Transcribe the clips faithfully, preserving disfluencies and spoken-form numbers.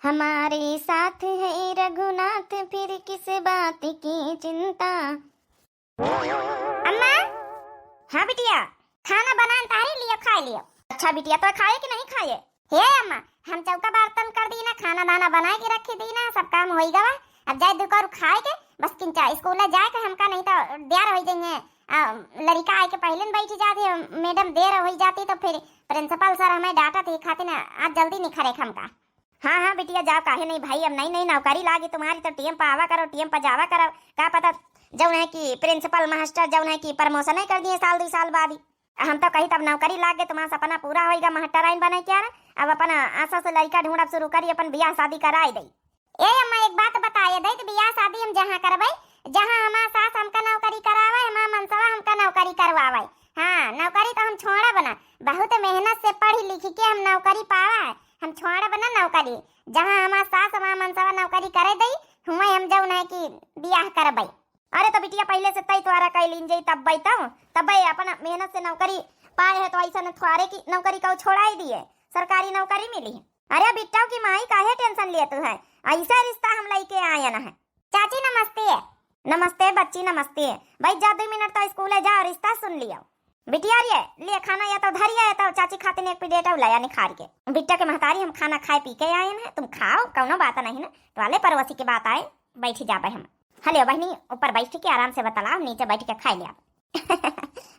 हमारे साथ है रघुनाथ, फिर किस बात की चिंता। अम्मा। हाँ बिटिया। खाना बनाए तारी लियो, खाए लियो। अच्छा बिटिया, तो खाए कि नहीं खाए? हे अम्मा, हम चौका बर्तन कर दी ना, खाना दाना बनाए के रखी दी ना, सब काम होई गवा। अब जाए दुकर खाए के, बस किंचा स्कूल जाए के हमका, नहीं तो देर होई जाइए। आ, लड़िका आए के पहले न बैठ जाती, मैडम देर होई जाती तो फिर प्रिंसिपल सर हमें डांटत ही खातिर ना, आज जल्दी निखरे हमका। हाँ, हाँ, बिटिया, जाओ, काहे नहीं भाई, अब नई, नई नौकरी लागी तुम्हारी, तो टीएम पर आवा करो, टीएम पर जावा करो। का पता, जौन है कि प्रिंसिपल मास्टर जौन है कि प्रमोशन ही कर दिए साल, दो साल बाद ही। हम तो कही, तब नौकरी लाग गई, तुम्हारा सपना पूरा होइगा, मास्टराइन बने क्या रे? अब अपन आशा से लड़का ढूंढब शुरू करी, अपन बियाह शादी कराई दई। ए अम्मा, एक बात बताए दे, तो बियाह शादी हम जहाँ करबै, जहाँ हमार सास हमका नौकरी करावे, हमार मनसवा हमका नौकरी करवावे। हाँ, नौकरी तो हम छोड़ब ना, बहुत मेहनत से पढ़ लिख के हम नौकरी पावा है, हम छोड़ब ना नौकरी। जहाँ हमार सास हमार मनसवा नौकरी करे दई, हुआं हम जौन है कि बियाह करबै। अरे तो बिटिया, पहले से तय तोहरा कई लीन जाई, तब बैठो, तब अपन मेहनत से नौकरी पाए है तो ऐसा न थोड़े की नौकरी को छोड़ाई दिए, सरकारी नौकरी मिली है। अरे बिट्टो की माई, काहे टेंशन लेत है? ऐसा रिश्ता हम लेके आयन है। चाची नमस्ते। नमस्ते बच्ची, नमस्ते। बैठ जा, दो मिनट तो स्कूल जा और रिश्ता सुन लियो। बिटिया रे, ले खाना या तो धरिया या तो चाची खातिर एक प्लेट और लाया निखार के। बिट्टा के महतारी, हम खाना खाए पी के आयन है, तुम खाओ, कौनो बात नहीं ना, टोले पड़ोसी के बात आए, बैठ जाबे हम। हले बहनी, ऊपर बैठ के आराम से बतलाओ, नीचे बैठ के खाए ले आप।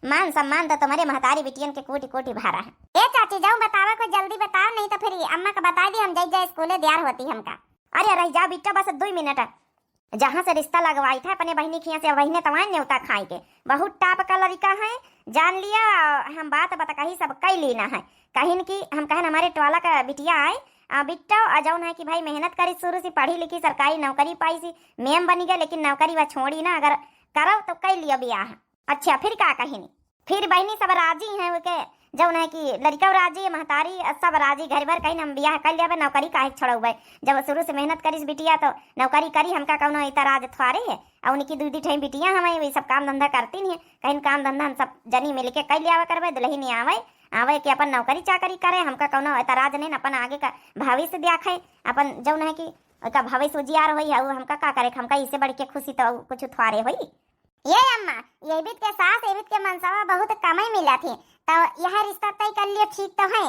मान सम्मान तो तुम्हारे महतारी बिटियन के कोटि कोटि भारा है। ए चाची, जाऊं बतावे को, जल्दी बताओ, नहीं तो फिर अम्मा का बता दी, हम जाई जाए स्कूले, द्यार होती हमका। अरे रह जा बिट्टा, बस दो मिनट, जहाँ से रिश्ता लगवाई था अपने बहनी खिया से, वही ने तवान न्योता खाए के। बहुत टाप का लड़का है, जान लिया, हम बात बतकही सब कई लेना है। कहिन कि हम कहन हमारे टोला का बिटिया आए, आ, बिट्टो, आ, जौन है कि भाई मेहनत करी, शुरू से पढ़ी लिखी, सरकारी नौकरी पाई सी, मेम बनी गए, लेकिन नौकरी वह छोड़ी ना, अगर करो तो कई लियो बियाह। अच्छा, फिर का कहिनी? फिर बहनी सब राजी हैं, ओके जौन है कि लड़का राजी, महतारी, सब राजी, घर भर कहिन हम बियाह कर लेबे, नौकरी काहे छोड़ौबे? जब शुरू से मेहनत करिस बिटिया तो नौकरी करी, हमका कौनो इतराज थोड़े है। और उनकी दू दी ठे बिटिया हमें, वही सब काम धंधा करती नहीं है, कहिन काम धंधा हम सब जनी मिल के कर लियावा करबे, दुल्हन आवे, आवे के अपन नौकरी चाकरी करे, हमका कौनो एतराज नहीं, अपन आगे का भविष्य देखे, अपन जौन है कि ओका भविष्य उजियार होई है, उ हमका का करे, हमका इससे बढ़ के खुशी तो कुछ थोड़े होई। ये अम्मा, ये बीत के सास, ये बीत के मनसवा बहुत कमई मिला थी, तो यह रिश्ता तय कर लिए ठीक तो है।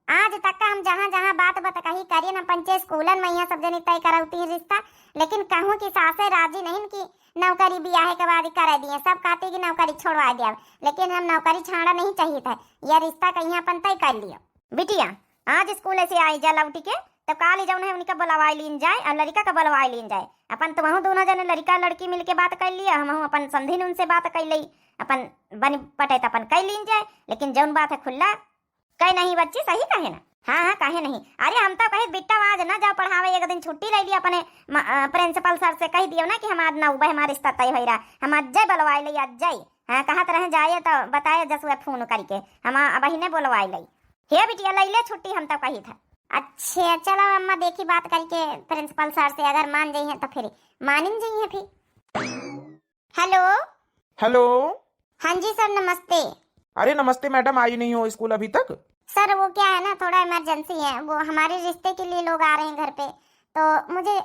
आज तक का हम जहाँ जहाँ बात बतकही करिए ना, पंचे स्कूलन में यहाँ सब जने तय करौती हैं रिश्ता, लेकिन कहूँ कि सासे राजी नहीं कि नौकरी बियाहे के बाद करे दिए, सब कहते कि नौकरी छोड़वा दिया, लेकिन हम नौकरी छाड़ा नहीं चाहिए था, यह रिश्ता कहीं अपन तय कर लियो। बिटिया, आज स्कूल से आई जा लौटी के, तो काल ही जौन है उनका बुलवाई लीन जाए और लड़का का बुलवाई लीन जाए। अपन तो वहाँ दोनों जने लड़का लड़की मिलके बात कर लिया, हम अपन समधिन उनसे बात कर ली, अपन बन पटे तो अपन कर लीन जाए, लेकिन जौन बात है खुला कहे नहीं बच्ची, सही कहे ना? हाँ, हाँ, काहे नहीं? अरे हम तो कहे बिट्टा आज ना जाओ पढ़ावे, एक दिन छुट्टी ले लिया अपने म-, अ, प्रिंसिपल सर से कह दियो ना कि हम आज ना उबे, हमारा रिश्ता तय हो रहा, हम आज जाए बुलवाई ले, आज जाए। हाँ, कहत रहे जाए तो बताए जसुआ फोन करके, हम आ-, अबही ने बुलवाई ले। हे बिटिया, ले ले छुट्टी, हम तो कही था। अच्छे, चलो अम्मा, देखी बात करके प्रिंसिपल सर से, अगर मान जाइए तो फिर मानिन जाइए फिर। हेलो। हेलो। हाँ जी सर, नमस्ते। अरे नमस्ते मैडम, आई नहीं हो स्कूल अभी तक? सर, वो क्या है ना, थोड़ा इमरजेंसी है, वो हमारे रिश्ते के लिए लोग आ रहे हैं घर पे, तो मुझे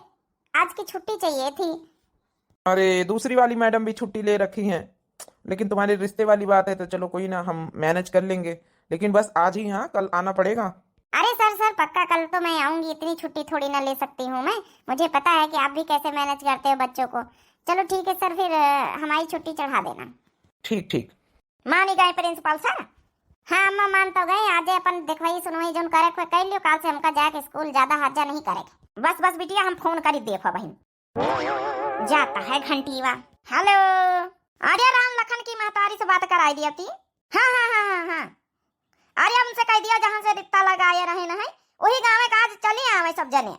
आज की छुट्टी चाहिए थी। अरे, दूसरी वाली मैडम भी छुट्टी ले रखी हैं, लेकिन तुम्हारे रिश्ते वाली बात है तो चलो कोई ना, हम मैनेज कर लेंगे, लेकिन बस आज ही, हाँ, कल आना पड़ेगा। अरे सर, सर, पक्का कल तो मैं आऊंगी, इतनी छुट्टी थोड़ी ना ले सकती हूँ मैं। मुझे पता है कि आप भी कैसे मैनेज करते हो बच्चों को। चलो ठीक है सर, फिर, अ, हमारी छुट्टी चढ़ा देना। ठीक, ठीक। मानी गए प्रिंसिपल सर? हाँ अम्मा, मान तो गए। आज अपन देखवाई सुनवाई जोन करे के कर लियो, काल से हमका जाके स्कूल ज्यादा हर्जा नहीं करे। बस, बस बिटिया, हम फोन करी, देखो बहन। जाता है घंटीवा। हेलो, अरे राम लखन की महतारी से बात कराई दिया थी। हाँ, हाँ, हाँ, हाँ, हाँ। अरे उनसे कह दिया, जहाँ से रिश्ता लगाए रहे न है, वही गाँव का आज चली आवे सब जने।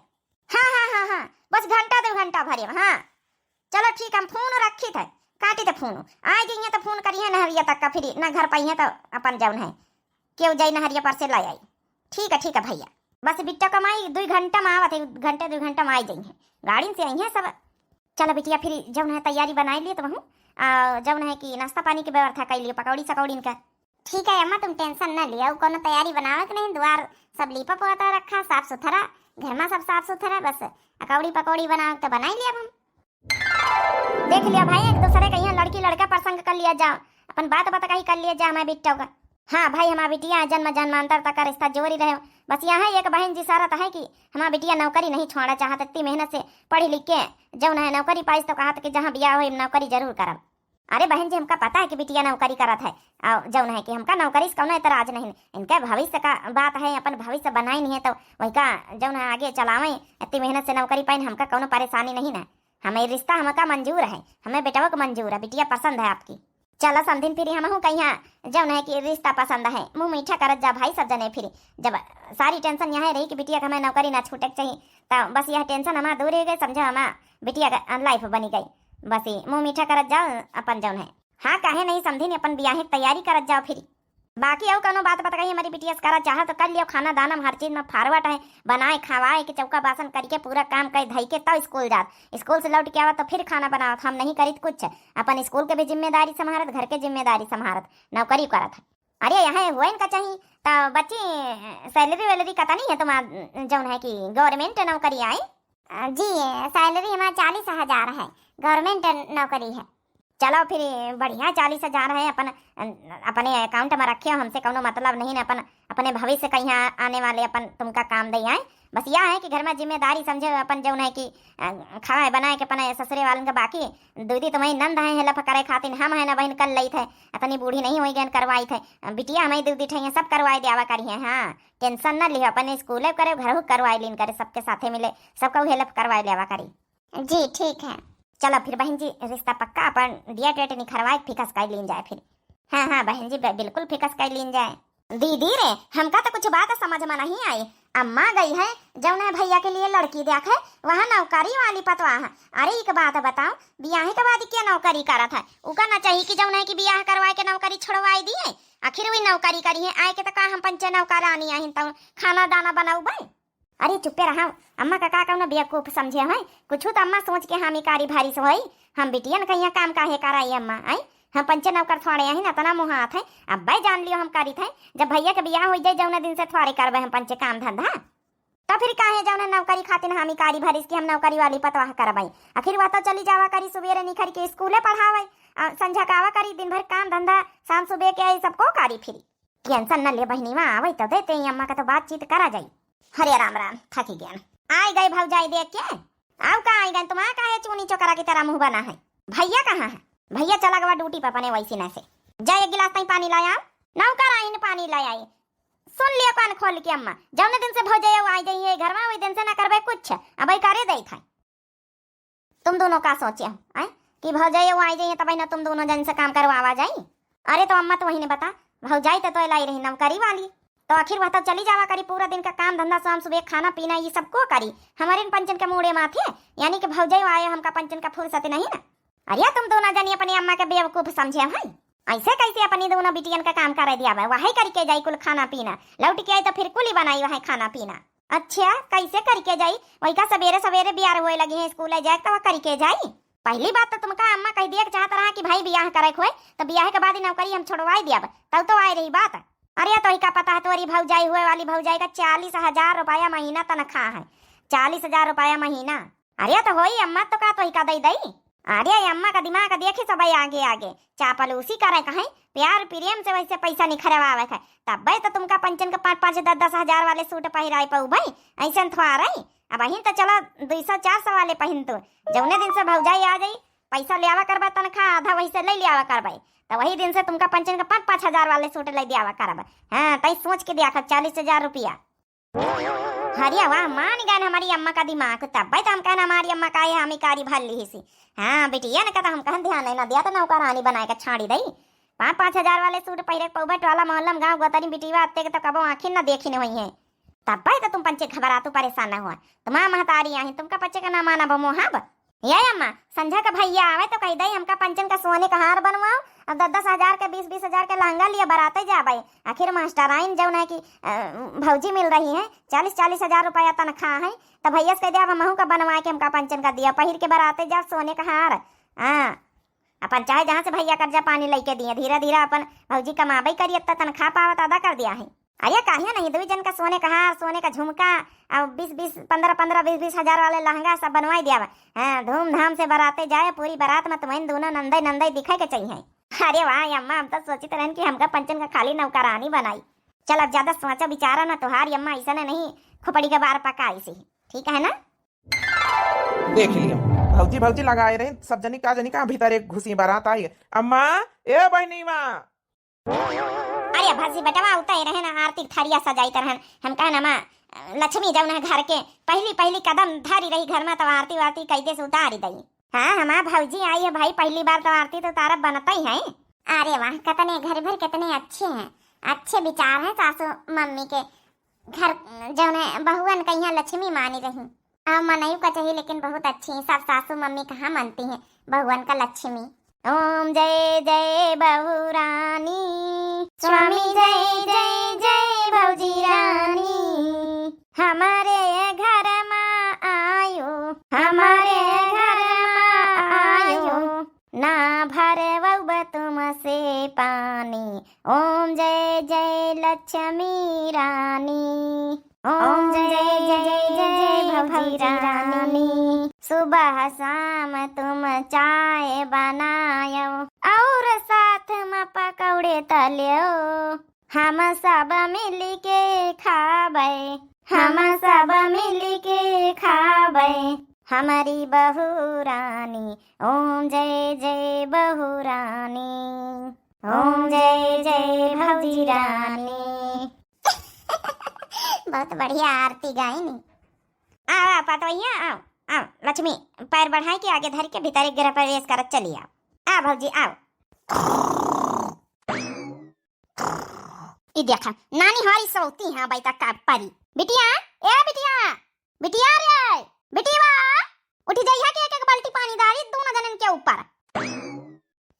हाँ, हाँ, हाँ, हाँ, बस घंटा दो घंटा भरे में, हाँ। चलो ठीक, हम फोन रखी थे, काटी थे फोन। आ गई है तो फोन करिए न हरिया तक का, फिर न घर पाई है तो अपन जौन है, केहू जाई न हरिया पर से लाई आई। ठीक है, ठीक है भैया, बस बिट्टा कमाई, दो घंटा में आवत है, घंटे दो घंटा में आई जाई है, गाड़ी से आई है सब। चलो बिटिया, फिर जौन है तैयारी बनाई लिए तो वहूँ, आ, जौन है कि नाश्ता पानी की व्यवस्था कर लियो, पकौड़ी सकौड़ी इनका। ठीक है अम्मा, तुम tension न लियो, कौनो तैयारी बनावे के नहीं, द्वार सब लीपा पोता रखा, साफ सुथरा, घर मा सब साफ सुथरा, बस अकौड़ी पकौड़ी बनावे के तो बनाई लिया हम। देख लिया भाई, एक दूसरे के यहाँ लड़की लड़का प्रसंग कर लिया जाओ, अपन बात बात कही कर लिया जाओ हमारे बिट्टो का। हाँ भाई, हमार बिटिया जन्म जन्मांतर तक का रिश्ता जोड़ी रहे। बस यहाँ एक बहन जी शरत है कि हमार बिटिया नौकरी नहीं छोड़ा चाहत, इतनी मेहनत से पढ़ी लिख के जौन है नौकरी पाइस तो कहत कि जहाँ बियाह होई नौकरी जरूर करब। अरे बहन जी, हमका पता है कि बिटिया नौकरी करत है, और जौन है कि हमका नौकरी से कौनो एतराज नहीं, इनके भविष्य का बात है, अपन भविष्य बनाई नहीं है तो वही का जौन है आगे चलावे, इतनी मेहनत से नौकरी पाइन, हमका कौनो परेशानी नहीं ना। हमें रिश्ता हमका मंजूर है, हमें बेटवा को मंजूर है, बिटिया पसंद है आपकी। चलो समधिन, फिर हमहू कहिया जौन है कि रिश्ता पसंद है, मुँह मीठा करत जा भाई सब जने। फिर जब सारी tension यहाँ रही कि बिटिया के हमें नौकरी ना छूटे के चाहिए, तो बस यह tension हमार दूर हो गई, समझो हमार बिटिया का life बनी गई। बस ये मुँह मीठा करत जाओ अपन जौन है। हाँ, काहे नहीं समधिन, अपन बियाहे के तैयारी करत जाओ फिर। बाकी अउ कौनो बात बताई, हमारी बिटिया से करा चाहे तो कर लियो, खाना दाना में हर चीज में forward है, बनाए खवाए के चौका बासन करके पूरा काम कर धई के तब स्कूल जात, स्कूल से लौट के आवा तो फिर खाना बनावत, हम नहीं करित कुछ, अपन स्कूल के भी जिम्मेदारी संभारत, घर के जिम्मेदारी संभारत, नौकरी करत है। अरे यहाँ हुआ इनका चाहिए तो बच्ची, salary वैलरी कता नहीं है तुम्हार जौन है कि government नौकरी आई? अ, जी, salary हमार चालीस हजार है, government नौकरी है। चलो फिर बढ़िया, चालीस हजार है, अपन, अपने account में रखे हो, हमसे कौनो मतलब नहीं ना, अपन अपने भविष्य का यहाँ आने वाले अपन तुमका काम दे आए। बस यह है कि घर में जिम्मेदारी समझे, अपन जौन है कि, अ, खाए बनाए के अपने ससुरे वालन का, बाकी दीदी तुम्हारी नंद है help करे खातिर, हम है ना बहन कर लई थे, इतनी बूढ़ी नहीं हुई गन करवाई थे, बिटिया हमारी दीदी ठैया सब करवाए देवा करी है। हाँ, tension न लिहो, अपन स्कूले करे, घरहू करवाए लीन करे, सबके साथे मिले सबका help करवाए लेवा करी। जी ठीक है। चलो फिर बहन जी, रिश्ता पक्का, अपन date वेट निखरवाए fix कर लीन जाए फिर। हाँ हाँ बहन जी, बि-, बिल्कुल fix कर लीन जाए। दीदी रे, हमका तो कुछ बात समझ में नहीं आई। अम्मा गई है जौन है भैया के लिए लड़की देखे, वहाँ नौकरी वाली पतवा है। अरे एक बात बताओ, बियाह के बाद क्या नौकरी करत है? उका ना चाहिए कि जौन है कि बियाह करवाए के नौकरी छोड़वाई दिए, आखिर वही नौकरी करी है। आए के तो का हम पंचे नौकरानी आहिन तो खाना दाना बनाऊ भाई। अरे चुप्पे रहा, अम्मा का, का कौनो बेवकूफ समझे है? कुछ तो अम्मा सोच के हामी कारी भारी से होई। हम बिटियन का यहाँ काम काहे कराई अम्मा, आई? हम पंचे नौकर थोड़े हैं ना, इतना मुँह हाथ है। अब भाई जान लियो हम करी थे, जब भैया के बियाह हो जाए जौने दिन से थोड़े करबे हम पंचे काम धंधा। तो फिर काहे जौने नौकरी खातिर हामी कारी भरिस कि हम नौकरी वाली पतवाह करबई? आखिर वह तो चली जावा करी सुबेरे निखर के स्कूले पढ़ावे, आ संझा का आवा करी दिन भर काम धंधा, शाम सुबह के आई सबको करी फिरी। Tension न ले बहिनीवा, आवै तो देते ही अम्मा का तो बातचीत करा जाई। हरे राम राम, थकी गया। आई गए भौजाई देख के। आओ का आई गए, तुम्हारा काहे चूनी चोकरा की तरह मुँह बना है? भैया कहाँ है? भैया चला गवा duty पर अपने वैसी न से। जा एक गिलास ताई पानी लाय आओ। नौकर आइन पानी लाय आई। सुन लिया कान खोल के अम्मा, जौने दिन से भौजाई आई गई है घर में, वही दिन से ना करबे कुछ, अब करे दे था। तुम दोनों का सोचे हो, आय? कि भौजाई वो आई जाइए तब ना तुम दोनों जन से काम करवावा जाई? अरे तो अम्मा तो वही ने बता, भौजाई तो, तो लाई रही नौकरी वाली, तो आखिर वह तो चली जावा करी पूरा दिन का काम धंधा, शाम सुबह खाना पीना ये सब को करी, हमारे इन पंचन के मूड़े माथे, यानी कि भौजाई आए हमका पंचन का फुर्सत नहीं ना। अरे तुम दोनों जनी अपनी अम्मा के बेवकूफ समझे हो, ऐसे कैसे अपनी दोनों बिटियन का काम करे दिया बा? वही करके जाई कुल खाना पीना, लौट के आई तो फिर कुली बनाई वही खाना पीना। अच्छा, कैसे करके जाई? वही का सवेरे सवेरे बियार होए लगी है स्कूल जाए तो वह करके जाई। पहली बात तो तुमका अम्मा कह दिया के चाहत रहा कि भाई बियाह करे होए तो बियाह के बाद ही नौकरी हम छोड़वाई दिया, तब तो आए रही बात। अरे तो का पता है तोरी भौजाई हुए वाली भौजाई का चालीस हजार रुपया महीना तनख्वाह है, चालीस हजार रुपया महीना। अरे तो होई अम्मा, तो का तोही का दई दई? अरे अम्मा का दिमाग देखी सब आगे आगे, चापलूसी करे कहीं, प्यार प्रेम से वैसे पैसा निखरवावे है, तब्बे तो तुमका पंचन के पाँच पाँच दस दस हजार वाले सूट पहिराई पाऊ भाई, ऐसे थोड़े। अब अहिन तो चला दो सौ चार सौ वाले पहिन तू, जौने दिन से भौजाई आ जाई, पैसा ले आवा करबा तनखा आधा वैसे ले ले आवा करबा, तो वही दिन से तुमका पंचन के पाँच पाँच हजार वाले सूट ले दियावा करबा। हाँ, तई सोच के दिया चालीस हजार रुपया। हरिया वाह, मान गए हमारी अम्मा का दिमाग, तब्बे तो हम कहन हमारी अम्मा का ये हमी कारी भर ली सी। हाँ, बिटिया ने कहता हम कहन ध्यान नहीं ना दिया तो नौकरानी बनाए के छाड़ी दई। पाँच पाँच हजार वाले सूट पहिरे के पौबे टोला मोहल्ला में गाँव गोतरी बिटिया अत्ते के तो कबो आँखिन ना देखी नहीं हुई है। तब्बे तो तुम पंचे घबरा तू परेशान ना हुआ। तुम्हारा महतारी आई, तुमका पंचे का ना माना बमो हब। ये अम्मा, संझा का भैया आवे तो कह दई हमका पंचन का सोने का हार बनवाओ, अब दस दस हजार के, बीस बीस हजार के लहंगा लिए बराते जाबे। आखिर मास्टराइन जौन है कि, अ, भौजी मिल रही है, चालीस चालीस हजार रुपया तनख्वाह है, तो भैया से कह दे अब हमहू का बनवा के हमका पंचन का दिया, पहिर के बराते जा सोने का हार। हाँ, अपन चाहे जहाँ से भैया कर्जा पानी लइके दिए, धीरे धीरे अपन भौजी कमाबे करी, इतना तनख्वाह पावत अदा कर दिया है। अरे काहे नहीं, दुई जन का सोने का हार, सोने का झुमका, और बीस बीस, पन्द्रह पन्द्रह, बीस बीस हजार वाले लहंगा सब बनवाई दिया बा। हाँ, धूमधाम से बराते जाए, पूरी बरात में तुम्हें दोनों नंदई नंदई दिखे के चाहिए। अरे वाह अम्मा, हम तो सोचित रहन कि हमका पंचन का खाली नौकरानी बनाई। चल अब ज्यादा सोचा विचारा ना, तोहार अम्मा ऐसा नहीं, खोपड़ी के बार पका ऐसे ही, ठीक है ना? देख लियो, भौजी भौजी लगाए रहे, सब जनी का जनी का भीतर एक घुसी बरात आई। अम्मा, ए बहनी माँ। अरे भौजी बेटवा उतरे रहे ना, आरती के थरिया सजाइत रहन। हम कहन अम्मा, लक्ष्मी जौन है घर के पहली पहली कदम धरी रही घर में, तो आरती वारती कैदे से उतारी दई। हाँ, हमार भौजी आई है भाई, पहली बार तो आरती तो उतारा बनता ही है। अरे वाह, कितने घर भर कितने अच्छे हैं, अच्छे विचार हैं सासू मम्मी के। घर जौन है बहुअन कहिया लक्ष्मी मानी रही। और मनई का चाहिए, लेकिन बहुत अच्छी हैं। सब सासू मम्मी कहाँ मानती हैं बहुअन का लक्ष्मी। ओम जय जय बहु रानी, स्वामी जय जय जय भौजी रानी। हमारे घर मा आयो, हमारे घर मा आयो, ना भरवब तुमसे पानी। ओम जय जय लक्ष्मी रानी। ओम जय जय जय भौजी रानी। सुबह शाम तुम चाय बनायो और साथ में पकौड़े तलियो। हम सब मिल के खाबे, हम सब मिल के खाबे। हमारी बहू रानी, ओम जय जय बहू रानी, ओम जय जय भौजी रानी। बहुत बढ़िया आरती गाइनी। आओ, आओ, पतोहिया, आओ, आओ, लक्ष्मी, पैर बढ़ाए के आगे धर के भीतर एक गृह प्रवेश करत चली आओ। आ भौजी, आओ। ई देखा, नानी हमारी सोती हैं, अबै तक का परी। बिटिया, ए बिटिया, बिटिया रे, बिटिया, उठी जइहा कि एक एक बाल्टी पानी डारी दोनों जनन के ऊपर।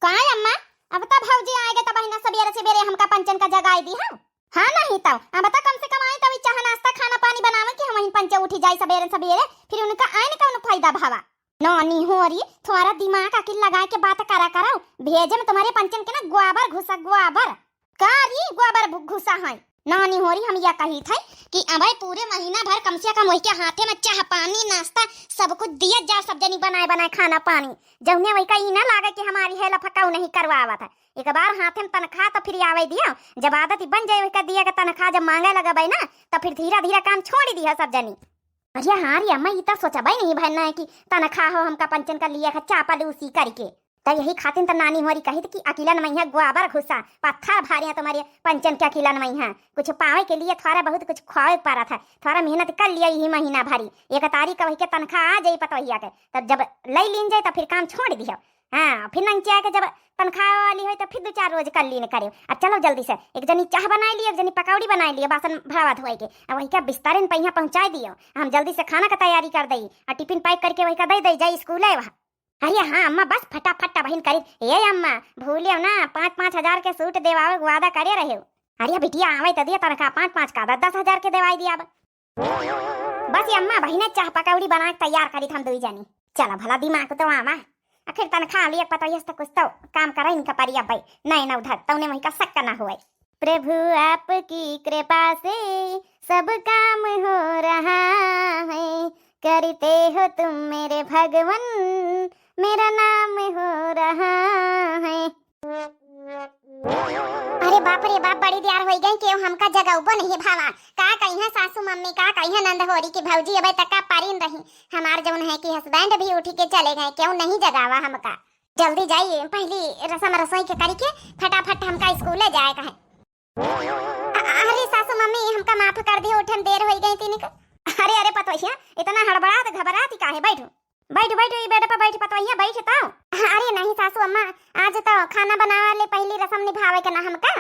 का अम्मा, अब तब भौजी आएगे तब बहिना सबेरे सबेरे हमका पंचन का जगाई दी है। हाँ नहीं तब, अब तब कम से कम आई तब चाह नाश्ता खाना पानी बनावे कि हम वहीं पंचे उठी जाई सबेरे सबेरे, फिर उनका आइन कौन फायदा भावा। नानी होरी, थोड़ा दिमाग अकिल लगाए के बात करा करो, भेजे में तुम्हारे पंचन के ना गोबर घुसा, गोबर। का री गोबर भु-, घुसा है? नानी होरी, हम या कही थे कि अबै पूरे महीना भर कम से कम वही के हाथे में चाह पानी नाश्ता सब कुछ दिया जा, सब जनी बनाए बनाए खाना पानी, जौने वही का ई ना लागे कि हमारी है लफकाऊ नहीं करवावत है। एक बार हाथे में तनख्वाह तो फिर आवे दियो, जब आदत बन जाए वही का दिया के तनख्वाह जब मांगे लगबै ना, तो फिर धीरे धीरे काम छोड़ दियो सब जनी। अरे हाँ रे अम्मा, ई त सोचबै नहीं भइल ना है कि तनख्वाह हो हमका पंचन का लिए खा चापल उसी करके। त यही खातिर त नानी होरी कहित कि अकिलन मइहाँ गोबर घुसा, पत्थर भारिया तुम्हारे पंचन के अकिलन मइहाँ। कुछ पावे के लिए थोड़ा बहुत कुछ खोवे के पड़त है, थोड़ा मेहनत कर लिया यही महीना भरी। एक तारीख का वही के तनख्वाह आ जाई पतोहिया के, तब जब लई लीन जाए तब फिर काम छोड़ दियो। हाँ, फिर नंचिया के जब तनख्वाह वाली होई तो फिर दो चार रोज कर लीन करे। अब चलो जल्दी से, एक जनी चाह बनाई लियो, एक जनी पकौड़ी बनाई लियो, बासन भरावा धोए के, अब वही का बिस्तारे न पहिया पहुँचाई दियो। हम जल्दी से खाना का तैयारी कर दई और टिफिन पैक करके वही का दे दई जाई स्कूले वहाँ। अरे हाँ अम्मा, बस फटाफट बहिन करी। ए अम्मा, भूलियो ना, पाँच पाँच हजार के सूट देवावे के वादा करे रहे हो। अरे बिटिया, आवे तो दिया तनखा पाँच पाँच का, दस दस हजार के देवाई दिया अब। बस ये अम्मा, बहिने चाह पकौड़ी बना के तैयार करी हम दुई जनी। चला भला दिमाग तो आवा, आखिर तनखा लिए पता यस तो कुछ तो काम करे इनका परी अब भाई, नहीं ना उधर तौने वही का शक ना हुए। प्रभु आपकी कृपा से सब काम हो रहा है, करते हो तुम मेरे भगवन, मेरा नाम हो रहा है। अरे बाप रे बाप, बड़ी देर होई गई, केहू हमका जगउबो नहीं भावा। का कहिया सासू मम्मी, का कहिया नंद होरी की भौजी अबे तक का परिन रही। हमार जौन है कि हस्बैंड भी उठी के चले गए, केहू नहीं जगावा हमका। जल्दी जाई, पहली रसम रसोई के करी के फटाफट हमका स्कूले जाए का है। अ-, अरे सासू मम्मी, हमका माफ कर दियो, उठे में देर होई गई तीन क-। अरे, अरे पतोहिया, इतना हड़बड़ात घबरात काहे? बैठो, बैठ, बैठ, ई बेड पर बैठ पतोहिया, बैठ तो। अरे नहीं सासू अम्मा, आज तो खाना बनावे ले पहली रसम निभावे के ना हमका।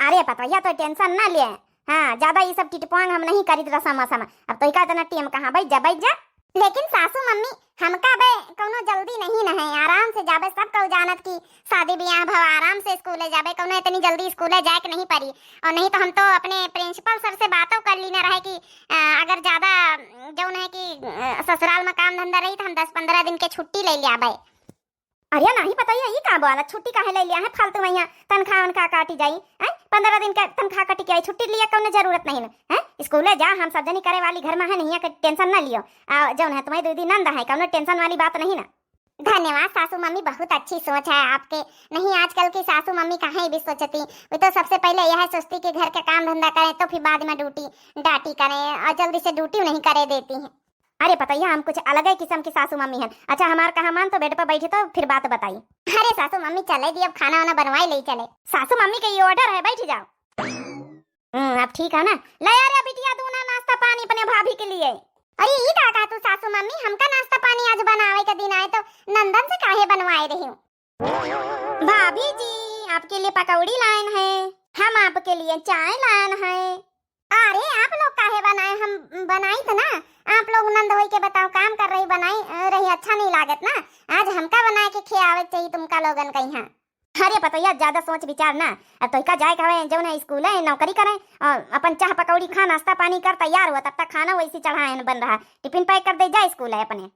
अरे पतोहिया, तो टेंशन ना लिए। हाँ, ज्यादा ये सब टिटपोंग हम नहीं करित रसम वसम। अब तो इका इतना टेम कहाँ, बैठ जा, बैठ जा। लेकिन सासू मम्मी, हमका बे कौनो जल्दी नहीं न है, आराम से जाबे, सब कहू जानत कि शादी ब्याह भव आराम से स्कूले जाबे, कौनो इतनी जल्दी स्कूले जाए के नहीं पड़ी। और नहीं तो हम तो अपने प्रिंसिपल सर से बातों कर ली न रहे कि, अ, अगर ज्यादा, अ, जौन है कि, अ, ससुराल में काम धंधा रही तो हम दस पन्द्रह दिन के छुट्टी ले ले आबे। अरे नाहीं पतोहिया, ई का बोला, छुट्टी काहे ले लिया है फालतू में, यहाँ तनख्वाह वनख्वाह काटी जाई, हैं? पन्द्रह दिन का तनख्वाह कटी के आई, छुट्टी लिया कौनो जरूरत नहीं है, हैं? स्कूले जा, हम सब जनी करे वाली घर में है, नहीं है, टेंशन ना लियो। आ, जौन है तुम्हारी दीदी नंद है, कौनो टेंशन वाली बात नहीं ना। धन्यवाद सासू मम्मी, बहुत अच्छी सोच है आपके। नहीं, आजकल की सासू मम्मी कहाँ ही भी सोचती, वो तो सबसे पहले यह सोचती कि घर का काम धंधा करें, तो फिर बाद में ड्यूटी डाटी करें, और जल्दी से ड्यूटी नहीं करे देती हैं। अरे पतोहिया, हम कुछ अलग ही किस्म की सासू मम्मी हैं। अच्छा, हमार कहा मान तो बेड पर बैठे तो फिर बात बताई। अरे सासू मम्मी चले दी, अब खाना वाना बनवाई ले चले। सासू मम्मी के ये ऑर्डर है, बैठ जाओ। हम्म, अब ठीक है ना। ले आ रे बिटिया, दूना नाश्ता पानी अपने भाभी के लिए। अरे ई का कहा तू सासू मम्मी, हमका नाश्ता पानी आज बनावे के दिन आए तो नंदन से काहे बनवाए रही हूँ? भाभी जी, आपके लिए पकौड़ी लायन है, हम आपके लिए चाय लायन है। अरे आप लोग काहे बनाए, हम बनाई थे ना। आप लोग नंद होई के बताओ, काम कर रही, बनाई अ, रही, अच्छा नहीं लागत ना। आज हमका बनाए के खियावे के चाहिए तुमका लोगन का यहाँ। अरे पतोहिया, ज्यादा सोच विचार ना। अब तोहिका जाए के हवे, जौन है स्कूल है, नौकरी करे, और अपन चाह पकौड़ी खा, नाश्ता पानी कर, तैयार हुआ, तब तक खाना वैसे चढ़ाए बन रहा, टिफिन पैक कर दे, जा स्कूल है अपने।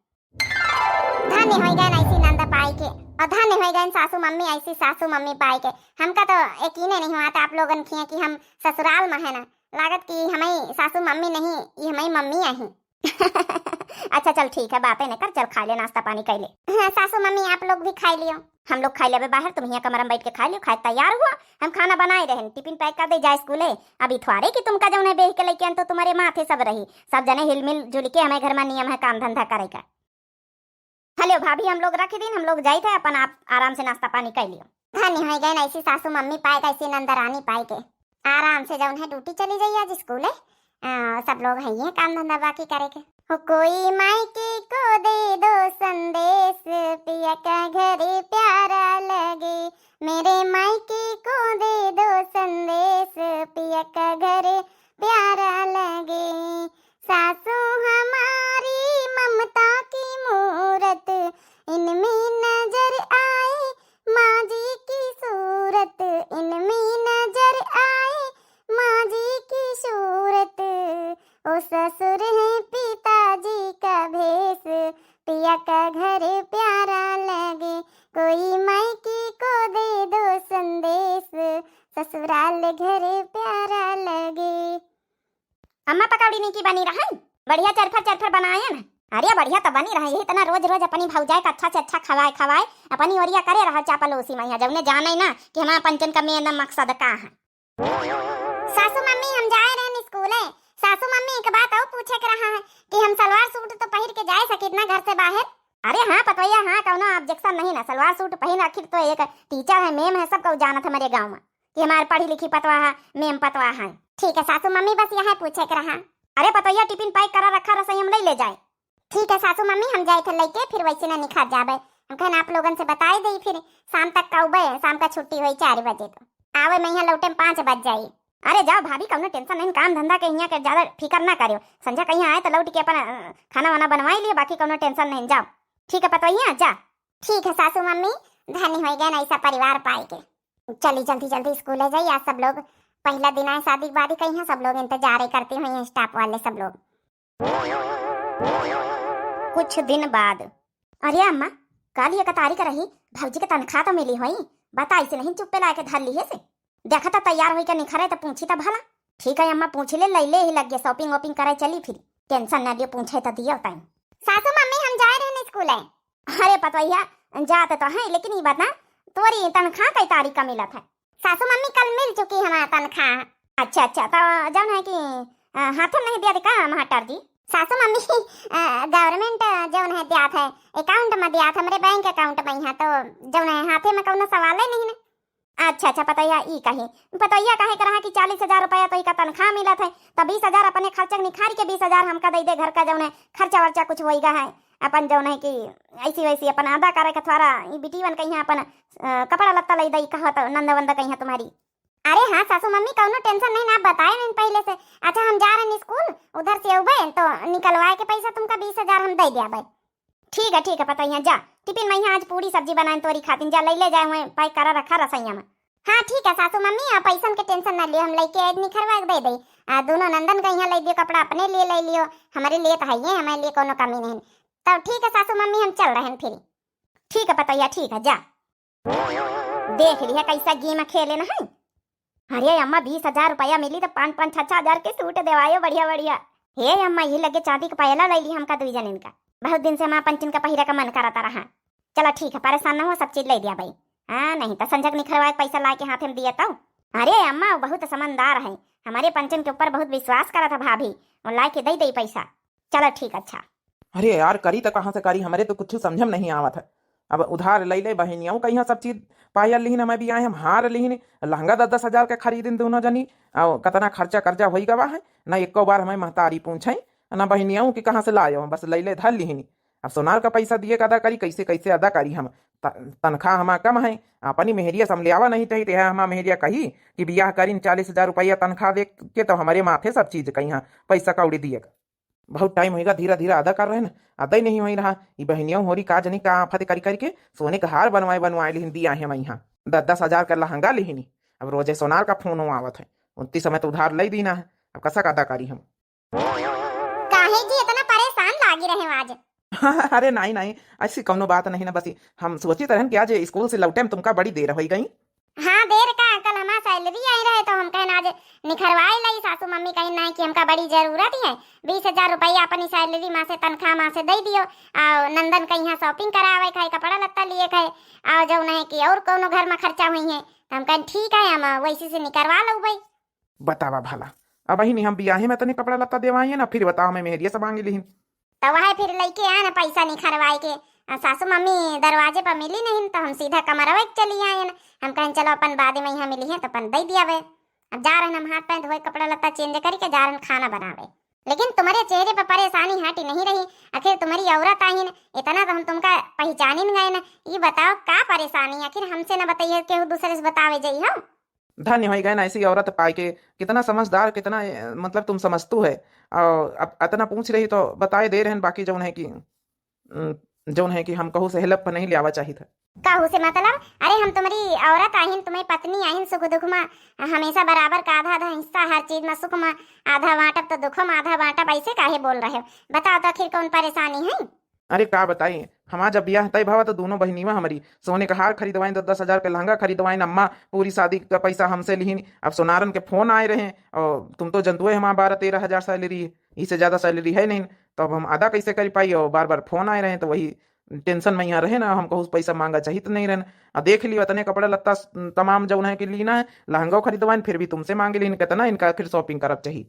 धन्य होई गए ऐसी नंद पाई के, और धन्य होई गए सासू मम्मी, ऐसी सासू मम्मी पाई के। हमका तो यकीन ही नहीं हुआ था आप लोगन किए कि हम ससुराल में है ना, लागत कि हमारी सासू मम्मी नहीं, ये हमारी मम्मी आई। अच्छा चल ठीक है, बातें न कर, चल खा ले, नाश्ता पानी कर ले। हाँ सासू मम्मी, आप लोग भी खा लियो। हम लोग खा लेबे बाहर, तुम यहाँ कमरा में बैठ के खा लियो, खाए तैयार हुआ, हम खाना बनाए रहन, टिफिन पैक कर दे, जा स्कूले। अब इथवारे की तुमका जौन है बेह के लेके आन तो तुम्हारे माथे सब रही, सब जने हिलमिल जुल के हमारे घर में नियम है काम धंधा करे का। हेलो भाभी, हम लोग रख दिन, हम लोग जाइत है, अपन आप आराम से नाश्ता पानी कर लियो। धन्य हो गए ऐसी सासू मम्मी पाए के, ऐसी नंदरानी पाए के। आराम से जौन है ड्यूटी चली जाइए आज स्कूले। आ, सब लोग हैं ये काम धंधा बाकी करे के। हो कोई मायके को दे दो संदेश, पिया का घर प्यारा लगे। मेरे मायके को दे दो संदेश, पिया का घर प्यारा लगे। सासू हमारी ममता की मूरत, इनमें नजर आए माँ जी की सूरत, इनमें नजर आए माँ जी की सूरत। ओ ससुर है पिताजी का भेष, पिया का घर प्यारा लगे। कोई मायके को दे दो संदेश, ससुराल घर प्यारा लगे। अम्मा पकौड़ी नहीं की बनी रहन, बढ़िया चरफर चरफर बनायन। अरे बढ़िया तो बनी रहा, यही तना रोज रोज अपनी भौजाई का अच्छा से अच्छा खवाए खवाए, अपनी ओरिया करे रहा चापल उसी मैया, जौने जाने ना कि हमारा पंचन का मेन मकसद का है। सासू मम्मी हम जाए रहन स्कूले। सासू मम्मी एक बात और पूछे के रहा है कि हम सलवार सूट तो पहिर के जाए सकित ना घर से बाहर? अरे हाँ पतोहिया, हाँ कौनो ऑब्जेक्शन नहीं ना, सलवार सूट पहिन, आखिर तो एक टीचर है, मेम है, सब को जानत हमारे गाँव में कि हमारे पढ़ी लिखी पतवा है, मेम पतवा है। ठीक है सासू मम्मी, बस यह पूछे के रहा। अरे पतोहिया, टिफिन पैक करा रखा, रसोई हम ले ले जाए। ठीक है सासू मम्मी, हम जाए थे लेके, फिर वैसे ना निखर जाबे। हम कहन आप लोगन से बताए दे, फिर शाम तक का उबे, शाम का छुट्टी हुई चार बजे, तो आवे में यहाँ लौटे में पाँच बज जाई। अरे जाओ भाभी, कौनो टेंशन नहीं, काम धंधा के यहाँ के ज्यादा फिकर ना करियो। संझा कहीं आए तो लौट के अपन अ, खाना वाना बनवाई लियो, बाकी कौनो टेंशन नहीं, जाओ। ठीक है पतोहिया, जा। ठीक है सासू मम्मी, धन्य हो गए ना ऐसा परिवार पाए के। चली जल्दी जल्दी स्कूले जाई। आज सब लोग पहला दिन आए शादी के बाद ही, कहीं सब लोग इंतजार करती हुई हैं, स्टाफ वाले सब लोग। कुछ दिन बाद। अरे अम्मा, काल ये कतारी का रही, भौजी के तनख्वाह तो मिली होई, बताई से नहीं चुप्पे लाके धर लिए से। देखा तो तैयार होई के निखरे तो पूछी तो भला। ठीक है अम्मा, पूछ ले, लैले ही लग गया, शॉपिंग वॉपिंग करे चली फिर। टेंशन ना लियो, पूछे तो दियो टाइम। सासू मम्मी हम जाए रहन स्कूले। अरे पतोहिया, जात तो है, लेकिन ये बता, तोरी तनख्वाह कई तारीख का मिलत है? सासू मम्मी कल मिल चुकी हमारा तनख्वाह। अच्छा अच्छा, तो जौन है कि अ, हाथे में नहीं दिया था का मास्टर जी? सासू मम्मी गवर्नमेंट जौन है दिया था, अकाउंट में दिया था, हमरे बैंक अकाउंट में यहाँ, तो जौन है हाथे में कौनो सवाल ही नहीं ना। अच्छा अच्छा पतोहिया, ई कही, पतोहिया कहे के रहा कि चालीस हजार रुपया तो इका तनख्वाह मिलत है, तो बीस हजार अपने खर्चा के निखार के बीस हजार हमका दे दे, घर का जौन है खर्चा वर्चा कुछ होई गा है, अपन जौन है कि ऐसी वैसी अपन अदा करे के थोड़ा ई बिटियन कहीं अपन अ, कपड़ा लत्ता ले दई कहा तो नंद वंद कहीं तुम्हारी। अरे हाँ सासू मम्मी, कौनो टेंशन नहीं ना, बताए नहीं पहले से। अच्छा हम जा रहे स्कूल, उधर से अउबे तो निकलवाए के पैसा तुमका बीस हजार हम दे दिया भाई। ठीक है ठीक है पतोहिया, जा टिफिन में यहाँ आज पूरी सब्जी बनाए तोरी खातिन, जा ले ले जाए हुए पैक करा रखा रसोइया में। हाँ ठीक है सासू मम्मी, आप पैसन के टेंशन ना लियो, हम लेके आए निखरवा के दे दे। आ दोनों नंदन का यहाँ ले दियो कपड़ा, अपने लिए ले लियो, हमारे लिए तो है ये, हमारे लिए कोनो कमी नहीं। तब ठीक है सासू मम्मी, हम चल रहे हैं फिर। ठीक है पतोहिया, ठीक है, जा। देख लिहे कैसा गेम खेले न है। अरे अम्मा, बीस हजार रुपया मिली तो पाँच पाँच छः छः हजार के सूट देवायो बढ़िया बढ़िया। हे अम्मा, ये लगे चांदी का पायला ले ली हमका दुई जनिन का। बहुत दिन से हमार पंचन का पहिरा का मन करता रहा। चलो ठीक है, परेशान न हो, सब चीज ले दिया भाई। हाँ, नहीं तो संझक निखरवा के पैसा ला के हाथे में दिया तो। अरे अम्मा, वो बहुत समझदार है, हमारे पंचन के ऊपर बहुत विश्वास करा था भाभी, वो ला के दे दे पैसा। चलो ठीक, अच्छा। अरे यार, करी तो कहाँ से करी, हमरे तो कुछ समझ में नहीं आवत है। अब उधार ले ले बहिनियों का यहाँ सब चीज, पायल लिहिन, हमें भी आए, हम हार लिहिन, लहंगा दस दस हजार के खरीदिन दोनों जनी, और कितना खर्चा कर्जा होई गवा है ना, एको बार हमें महतारी पूछे ना बहिनियों कि कहाँ से लायो, बस ले ले धर लिहिन। अब सोनार का पैसा दिए का अदा करी, कैसे कैसे अदा करी हम? त-, तनख्वाह हमार कम है, अपनी मेहरिया समलियावा नहीं चाहिए, तो यह हमार मेहरिया कही कि बियाह करीन चालीस हजार रुपया तनख्वाह दे के, तो हमारे माथे सब चीज कहीं पैसा कौड़ी दिए का। बहुत टाइम होइगा, धीरा धीरा अदा कर रहे न, अदा ही नहीं होई रहा। ई बहिनियों होरी का जनी का आफत करी करी के सोने का हार बनवाए बनवाए लिहिन दिया है मैं यहाँ। दस दस हजार का लहंगा लिहिनी। अब रोजे सोनार का फोन आवत है, उनती समय तो उधार ले दीना है, अब कसा का अदा करी हम? काहे जी इतना परेशान लागी रहे हो आज? अरे नहीं नहीं, ऐसी कौनो बात नहीं ना, बस हम सोचित रहन कि आज स्कूल से लौटे में तुमका बड़ी देर होई गई। हाँ, देर का, कल हमार सैलरी आई रहे तो हम कहन आज निखरवाई लई। सासू मम्मी कहिन नहीं कि हमका बड़ी जरूरत है, बीस हजार रुपया अपनी सैलरी माँ से, तनख्वाह माँ से दे दियो, और नंदन का यहाँ शॉपिंग करावे खाए, कपड़ा लत्ता लिए खाए, और जौन है कि और कौनो घर में खर्चा हुई है, तो हम कहन ठीक है, हम वैसे से निकरवा लो भाई। बतावा भला, अब ही नहीं हम बियाहे में तनी कपड़ा लत्ता देवाई है ना, फिर बताओ मैं मेहरिया से मांगी लिहिन। तो वह फिर लइके आए ना पैसा निखरवाए के, आ, सासू मम्मी दरवाजे पर मिली नहीं, तो हम सीधा कमरवे के चली आए ना। हम कहन चलो अपन बाद में यहाँ मिली है तो अपन दे दिया वे। अब जा रहे हम हाथ पैर धोए, कपड़ा लत्ता चेंज करके जा रहे खाना बनावे, लेकिन तुम्हारे चेहरे पर परेशानी हटी नहीं रही। आखिर तुम्हारी औरत आहिन, इतना तो हम तुमका पहचानिन गए ना। ये बताओ का परेशानी, आखिर हमसे ना बताइए, केहू दूसरे से बतावे जाई हम। धन्य होई गए ना ऐसी औरत पाए के, कितना समझदार, कितना, ए, मतलब तुम समझतू है। और अब अतना पूछ रही तो बताए दे रहन, बाकी जौन है कि, उम, जौन है कि हम कहू से हेल्प नहीं लियावा चाहित है। कहू से मतलब? अरे हम तुम्हारी औरत आहिन, तुम्हारी पत्नी आहिन, सुख दुख में हमेशा बराबर का आधा आधा हिस्सा, हर चीज में सुख में आधा बांटब तो दुखों में आधा बांटब, ऐसे काहे बोल रहे हो? बताओ तो आखिर कौन परेशानी है? अरे का बताई, हमार जब बियाह तय भवा तो दोनों बहिनीवा हमारी सोने का हार खरीदवाइन, दस दस हजार के लहंगा खरीदवाइन, अम्मा पूरी शादी का पैसा हमसे लिहिन। अब सोनारन के फोन आए रहे, और तुम तो जनतुए हमार बारह तेरह हजार सैलरी है, इससे ज्यादा सैलरी है नहीं, तो अब हम अदा कैसे कर पाई? और बार बार फोन आए रहे तो वही टेंशन में यहाँ रहे ना, हमको उस पैसा मांगा चाहित नहीं रहन। अब देख लियो, इतने कपड़ा लत्ता स-, तमाम जौन है कि लीना है, लहंगो खरीदवाइन, फिर भी तुमसे मांगे लीन, कितना इनका आखिर शॉपिंग करब चाहिए?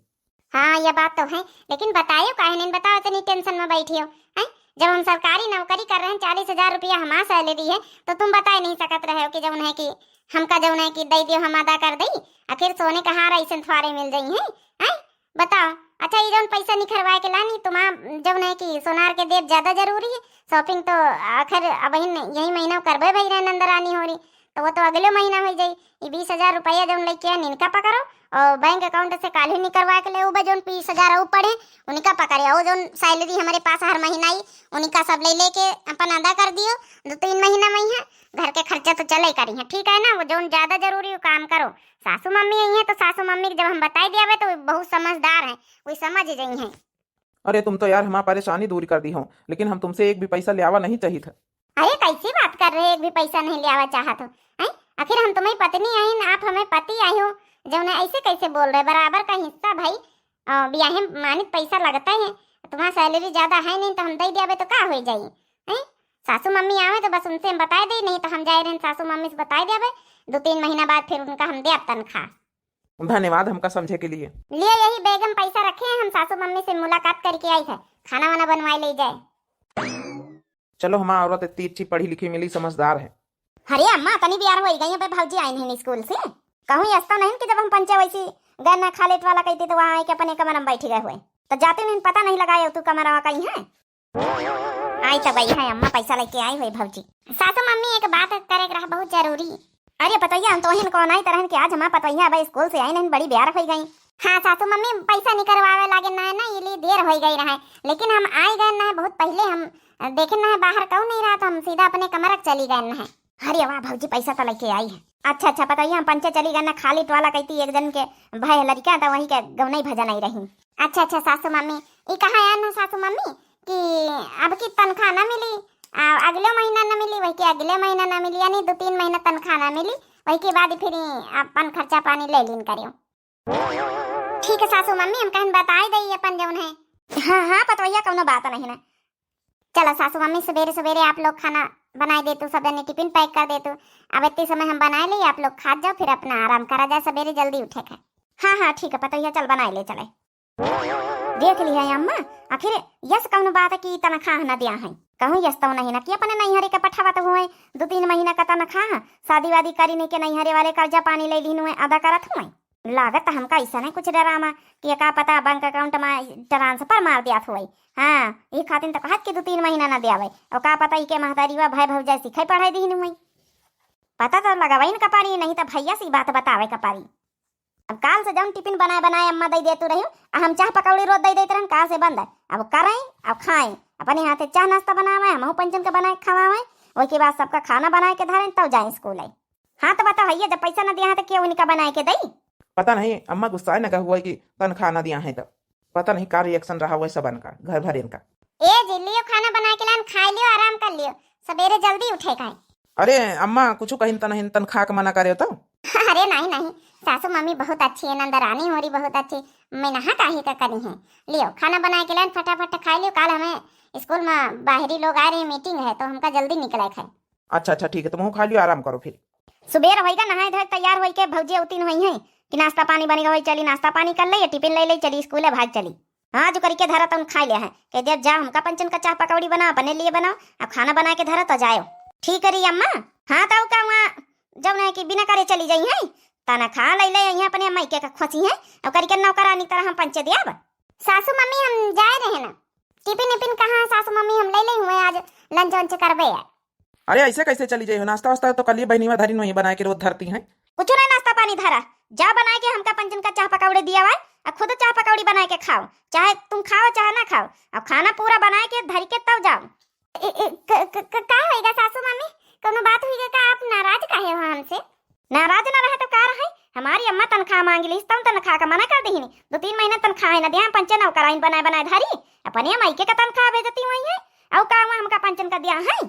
हाँ, ये बात तो है, लेकिन बतायो काहे नहीं बताओ, इतनी टेंशन में बैठी हो, हैं? जब हम सरकारी नौकरी कर रहे हैं, चालीस हजार रुपया हमार सैलरी है, तो तुम बताए नहीं सकत रहे हो कि जौन है कि हमका जौन है कि दे दियो, हम अदा कर दई, आखिर सोने का हार ऐसे थोड़े मिल जाई हैं, हैं? बताओ। अच्छा, ये जौन पैसा निखरवाए के लानी, तुम्हार जौन है कि सोनार के देब ज्यादा जरूरी है, शॉपिंग तो आखिर अब यही महीना करबे भई रहे नंदरानी होरी, तो वो तो अगले महीना हो जाई। ई बीस हजार रुपया जौन लेके आए, इनका पकड़ो और बैंक अकाउंट से काल्हि निकलवा के ले, उ बा जौन बीस हजार ऊ पड़े, उनका पकड़े, और जौन सैलरी हमारे पास हर महीना आई, उनका सब ले लेके अपन अदा कर दियो दो तीन महीना में। यहाँ घर के खर्चा तो चले करी है, ठीक है ना? वो जौन ज्यादा जरूरी वो काम करो। सासू मम्मी आई है तो सासू मम्मी के जब हम बताई दियावे तो वो बहुत समझदार है, वो समझ जाई है। अरे तुम तो यार हमार परेशानी दूर कर दी हो, लेकिन हम तुमसे एक भी पैसा ल्यावा नहीं चाहित है। अरे कैसी बात कर रहे, एक भी पैसा नहीं ल्यावा चाहत हो, हैं? आखिर हम तुम्हारी पत्नी आइन, आप हमें पति आए हो, जौन है ऐसे कैसे बोल रहे? बराबर का हिस्सा भाई, अ, बियाहे मानित पैसा लगता है, तुम्हारा सैलरी ज्यादा है नहीं तो हम दे दियावे तो का हो जाई, हैं? सासू मम्मी आवे तो बस उनसे हम बताए दे, नहीं तो हम जाए रहन सासू मम्मी से बताए दियावे, दो तीन महीना बाद फिर उनका हम दे तनख्वाह। धन्यवाद हमका समझे के लिए। लिए यही बैग में पैसा रखे हैं, हम सासू मम्मी से मुलाकात करके आई है, खाना वाना बनवाए ले जाए। चलो, हमार औरत इतनी अच्छी पढ़ी लिखी मिली, समझदार है। अरे अम्मा, तनी बियार होई गई है, भौजी आई नहीं स्कूल से। कहूँ ऐसा नहीं कि जब हम पंचे वैसी गए ना खालेट वाला कहती तो वहाँ आके अपने कमरा में बैठी गए हुए, तो जाते नहीं पता नहीं लगाए तू कमरा कहीं है। आई तो गई है अम्मा, पैसा लेके आई हुई भौजी। सासू मम्मी, एक बात करे के रहा बहुत जरूरी। अरे पतोहिया, हम तो हिन कौन आई तरहन के आज हमार पतोहिया अब स्कूल से आई नहीं, बड़ी बियार होई गई। हाँ सासू मम्मी, पैसा निकरवावे लागे ना है ना, ये लिए देर होई गई रहा है, लेकिन हम आई गए ना है बहुत पहले, हम देखे ना है बाहर कौन नहीं रहा, तो हम सीधा अपने कमरा के चली गए ना है। अरे वाह भौजी, पैसा तो लेके आई है। अच्छा अच्छा पतोहिया, हम पंचे चली गए ना, खाली टोला कहती एक जन के भय लड़का था, वहीं के गौनई भजन आई रही। अच्छा अच्छा सासू मम्मी, ई कहा यार ना सासू मम्मी कि अब की तनख्वाह ना मिली, आ, अगले महीना न मिली, वही के अगले महीना न मिली, यानी दो तीन महीना तनख्वाह न मिली, वही के बाद फिर अपन खर्चा पानी ले लीन करियो। ठीक है सासू मम्मी, हम कहन बताई दई अपन जौन है। हाँ, हाँ, पतोहिया, कौनो बात नहीं ना। चलो सासू मम्मी, सवेरे सवेरे आप लोग खाना बनाए देतू, सब जने टिफिन पैक कर देतू। अब इतने समय हम बनाए ले, आप लोग खात जाओ, फिर अपना आराम करा जाए, सवेरे जल्दी उठे के। हाँ, हाँ, ठीक है पतोहिया, चल बनाए ले चले। देख लिया अम्मा, आखिर यस कौन बात है कि तनख्वाह न दिया है? कहूँ यस तो नहीं ना कि अपने नैहरे के पठावत हुए, दो तीन महीना का तनख्वाह, शादी वादी करी नहीं के नैहरे वाले कर्जा पानी ले लीन हुए, अदा करत हुए। लागत हमका ऐसा नहीं कुछ डरामा कि का पता बैंक अकाउंट में ट्रांसफर मार दिया हुए। हाँ, ये खातिर तो कहत कि दो तीन महीना न दियावे, और का पता इके महतारीवा भाई भौजाई सिखाई पढ़ाई दीन हुए। पता तो लगावे इनका पारी, नहीं तो भैया से बात बतावे का पारी। अब काल से जौन टिफिन बनाए बनाए अम्मा दे देतू रही, आ हम चाह पकौड़ी रोज दे देत रहन, काल से बंद है। अब करें, अब खाएं, अपने हाथे चाह नाश्ता बनावे, हमहू पंचन के बनाए के खवावे, वही के बाद सबका खाना बनाए के धरें, तब जाए स्कूल है। हाँ तो बताओ भैया, जब पैसा न दिया है तो क्यों इनका बनाए के दई? पता नहीं अम्मा गुस्साए न हुआ कि तनख्वाह न दिया है तो। पता नहीं का रिएक्शन रहा हुआ सबन का, घर भरेन का। ए जी, लियो खाना बना के लान, खाए लियो, आराम कर लियो, सवेरे जल्दी उठे का है। अरे अम्मा, कुछ कहिन त नहीं, तनख्वाह के मना करे तो। अरे नहीं नहीं, सासू मम्मी बहुत अच्छी है, नंदरानी हो रही बहुत अच्छी, मैं नहा काहे का करी है। लियो खाना बना के लान, फटाफट खाए लियो, काल हमें स्कूल में बाहरी लोग आ रहे हैं, मीटिंग है, तो हमका जल्दी निकले है। अच्छा अच्छा ठीक है, तुम खा लियो, आराम करो फिर। सुबेर होइगा, नहाए धोए तैयार होई के भौजी उतिन होई है कि नाश्ता पानी बनी गई, चली नाश्ता पानी कर ले, ये टिफिन ले ले, चली स्कूल है, भाग चली। हाँ, जो करके धरा तउन खाए ले है, कह दिया जा हमका पंचन का चाह पकौड़ी बनाओ, अपने लिए बनाओ, अब खाना बना के धरा तो जाओ। ठीक है री अम्मा। हाँ तो का वहाँ जब नहीं कि बिना करे चली जाई है, तनख्वाह ले ले यहाँ अपने मायके का खोसी है, और करके नौकरानी तरह हम पंचे दिया। सासू मम्मी हम जाए रहे ना, टिफिन इफिन कहाँ सासू मम्मी हम ले ले हुए आज, लंच वंच करबे है। अरे ऐसे कैसे चली जाई हो? नाश्ता वास्ता तो कल ही बहनीवा धरी नहीं बनाए के रोज धरती हैं। कुछ नहीं नाश्ता पानी धरा, जा बनाए के हमका पंचन का चाह पकौड़े दिया हुआ, आ खुद चाह पकौड़ी बनाए के खाओ, चाहे तुम खाओ चाहे ना खाओ, अब खाना पूरा बनाए के धर के तब जाओ। ए, ए, क, क, क, का होइगा सासू मम्मी? कौनो बात होइगा का? आप नाराज काहे हो हमसे? नाराज ना रहे तो का रहे? हमारी अम्मा तनख्वाह मांग ली, तुम तनख्वाह का मना कर दीनी। दो तीन महीना तनख्वाह है ना दिया, हम पंचे नौकराइन बनाए बनाए धरी, अपने मायके का तनख्वाह भेजती हुई है, और का हुआ हमका पंचन का दिया है?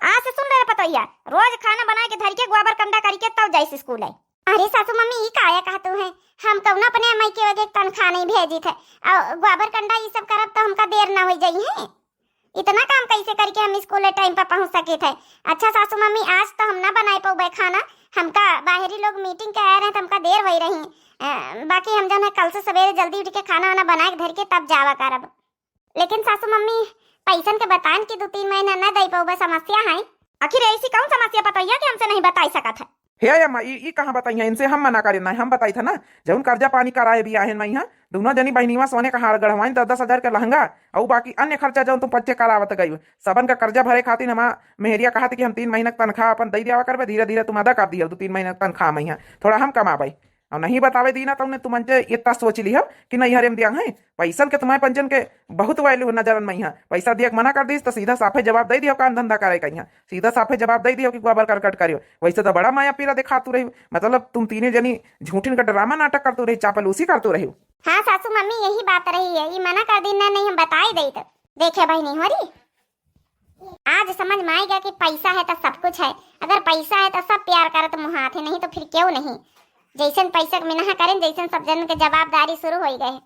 आज से सुन रहे पतोहिया, रोज खाना बनाए के धर के गोबर कंडा करके तब जाइस स्कूल है। अरे सासू मम्मी, ई काया कहतू है? हम कौनो अपने मायके वगे तनख्वाह नहीं भेजित है, और गोबर कंडा ई सब करब तो हमका देर ना हो जाई है। इतना काम कैसे करके हम स्कूल टाइम पर पहुँच सकित है? अच्छा सासू मम्मी, आज तो हम ना बनाए पौबे खाना, हमका बाहरी लोग मीटिंग के आए रहे तो हमका देर होई रही। अ, बाकी हम जौन है कल से सवेरे जल्दी उठ के खाना वाना बना के धर के तब जावा करब। लेकिन सासू मम्मी, पैसन के बतान कि दो तीन महीना ना दे पौबे, समस्या है। आखिर ऐसी कौन समस्या पतोहिया कि हमसे नहीं बताई सकत है? हे अम्मा, ई, ई कहाँ बताई है? इनसे हम मना करे ना, हम बताई था ना, जौन कर्जा पानी कराए भी आहे ना यहाँ, दोनों जनी बहनीवा सोने का हार गढ़वाइन, दस दस हजार का लहंगा, और बाकी अन्य खर्चा जौन तुम पंचे करावत गई हो, सबन का कर्जा भरे खातिर हमार मेहरिया कहत कि हम तीन महीना का तनख्वाह अपन दे दिया करबे, धीरे धीरे तुम अदा कर दियो, दो तीन महीना का तनख्वाह में यहाँ थोड़ा हम कमाबे। और नहीं बतावे दीना, तुमने तुमन जे इतना सोच लियो कि नहीं हरे में दिया है। पैसन के तुम्हारे पंचन के बहुत value नजरन में है। पैसा दिया के मना कर दीस तो सीधा साफे जवाब दे दियो, काम धंधा करे का यहाँ। सीधा साफे जवाब दे दियो कि गोबर करकट करियो। वैसे तो बड़ा माया पीरा दिखातू रही, मतलब तुम तीने जनी झूठिन का ड्रामा नाटक करतू रही, चापलूसी करतू रही। हाँ सासू मम्मी, यही बात रही है, ये मना कर दीना, नहीं हम बताई दे तो। देखे बहनी हो रही, आज समझ में आएगा कि पैसा है तो सब कुछ है। अगर पैसा है तो सब प्यार करत मुहात है, नहीं तो फिर क्यों नहीं। जैसन पैसा के मिनहा करें, जैसन सब जन के जवाबदारी शुरू हो गए।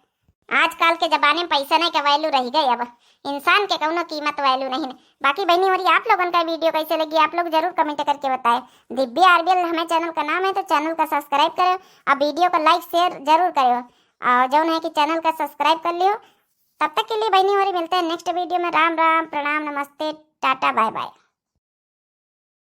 आजकल के जमाने में पैसा नहीं के value रह गए, अब इंसान के कौनो कीमत value नहीं है। बाकी बहनी हो रही, आप लोगन का video कैसे लगी, आप लोग जरूर comment करके बताएं। दिव्या आरबीएल हमें channel का नाम है, तो channel का subscribe करें और video को like share जरूर करें। और जौन है कि channel का subscribe कर लियो। तब तक के लिए बहनी हो रही, मिलते हैं next video में। राम राम, प्रणाम, नमस्ते, टाटा, bye bye।